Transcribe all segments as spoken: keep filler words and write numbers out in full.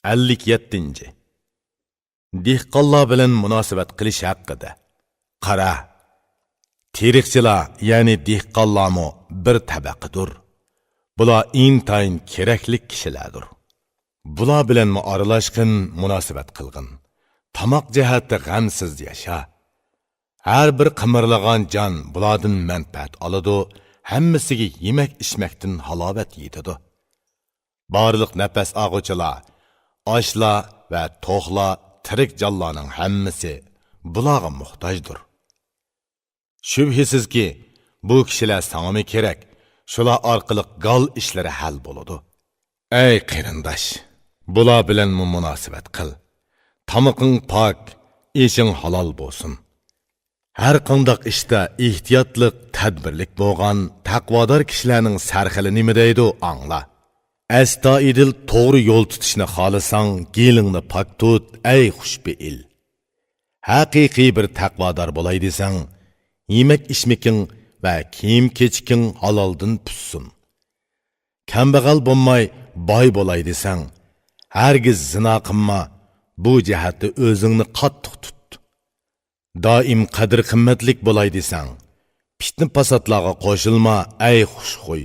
ئەللىك يەتتىنچى. دېھقانلار بىلەن مۇناسىۋەت قىلىش ھەققىدە. قارا، تېرىقچىلار، يەنى دېھقانلارمۇ بىر تەبەقىدۇر. بۇلار ئىنتايىن كېرەكلىك كىشىلەردۇر. بۇلار بىلەنمۇ ئارىلاشقىن، مۇناسىۋەت قىلغىن. تاماق جەھەتتە غەمسىز ياشا. ھەر بىر قىمىرلىغان جان بۇلاردىن مەنپەئەت ئالىدۇ، ھەممىسىگە يېمەك-ئىچمەكتىن ھالاۋەت يېتىدۇ. بارلىق نەپەس ئالغۇچىلار، ئاچلار ۋە توقلار، تىرىك جانلارنىڭ ھەممىسى بۇلارغا موھتاجدۇر. شۈبھىسىزكى، بۇ كىشىلەر ساڭىمۇ كېرەك، شۇلار ئارقىلىق گال ئىشلىرى ھەل بولىدۇ. ئەي قېرىنداش، بۇلار بىلەنمۇ مۇناسىۋەت قىل. تامىقىڭ پاك، ئېشىڭ ھالال بولسۇن. ھەر قانداق ئىشتا ئېھتىياتلىق، تەدبىرلىك بولغان تەقۋادار كىشىلەرنىڭ سەرخىلى نېمە دەيدۇ، ئاڭلا. ئەستايىدىل توغرا يول تۇتۇشنى خالىساڭ، گېلىڭنى پاك تۇت، ئەي خۇشپېئىل. ھەقىقىي بىر تەقۋادار بولاي دېسەڭ، يېمەك-ئىچمىكىڭ ۋە كىيىم-كېچىكىڭ ھالالدىن پۈتسۇن. كەمبەغەل بولماي باي بولاي دېسەڭ، ھەرگىز زىنا قىلما، بۇ جەھەتتە ئۆزۈڭنى قاتتىق تۇت. دائىم قەدىر-قىممەتلىك بولاي دېسەڭ، پىتنە-پاساتلارغا قوشۇلما، ئەي خۇشخۇي.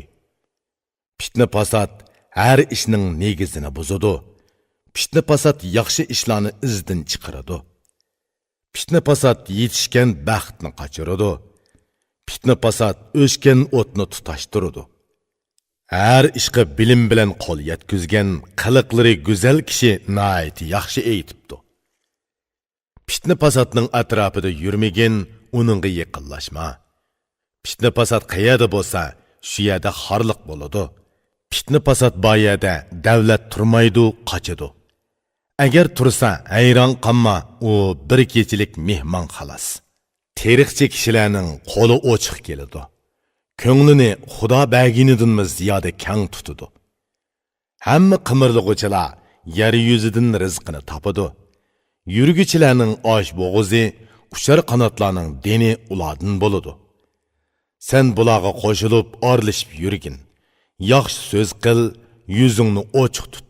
پىتنە-پاسات ھەر ئىشنىڭ نېگىزىنى بۇزىدۇ. پىتنە-پاسات ياخشى ئىشلارنى ئىزدىن چىقىرىدۇ. پىتنە-پاسات يېتىشكەن بەختنى قاچۇرىدۇ. پىتنە-پاسات ئۆچكەن ئوتنى تۇتاشتۇرىدۇ. ھەر ئىشقا بىلىم بىلەن قول يەتكۈزگەن، قىلىقلىرى گۈزەل كىشى ناھايىتى ياخشى ئېيتىپتۇ. پىتنە-پاساتنىڭ ئەتراپىدا يۈرمىگىن، ئۇنىڭغا يېقىنلاشما. پىتنە-پاسات قەيەردە بولسا، شۇ يەردە خارلىق بولىدۇ. پىتنە-پاسات بار يەردە دەۋلەت تۇرمايدۇ، قاچىدۇ. ئەگەر تۇرسا، ھەيران قالما، ئۇ بىر كېچىلىك مېھمان خالاس. تېرىقچى كىشىلەرنىڭ قولى ئوچۇق كېلىدۇ. كۆڭلىنى خۇدا بەرگىنىدىنمۇ زىيادە كەڭ تۇتىدۇ. ھەممە قىمىرلىغۇچىلار يەر يۈزىدىن رىزقىنى تاپىدۇ. يۈرگۈچىلەرنىڭ ئاش بوغۇزى، ئۇچار قاناتلارنىڭ دېنى ئۇلاردىن بولىدۇ. سەن بۇلارغا قوشۇلۇپ ئارىلىشىپ يۈرگىن. ياخشى سۆز قىل، يۈزۈڭنى ئوچۇق تۇت.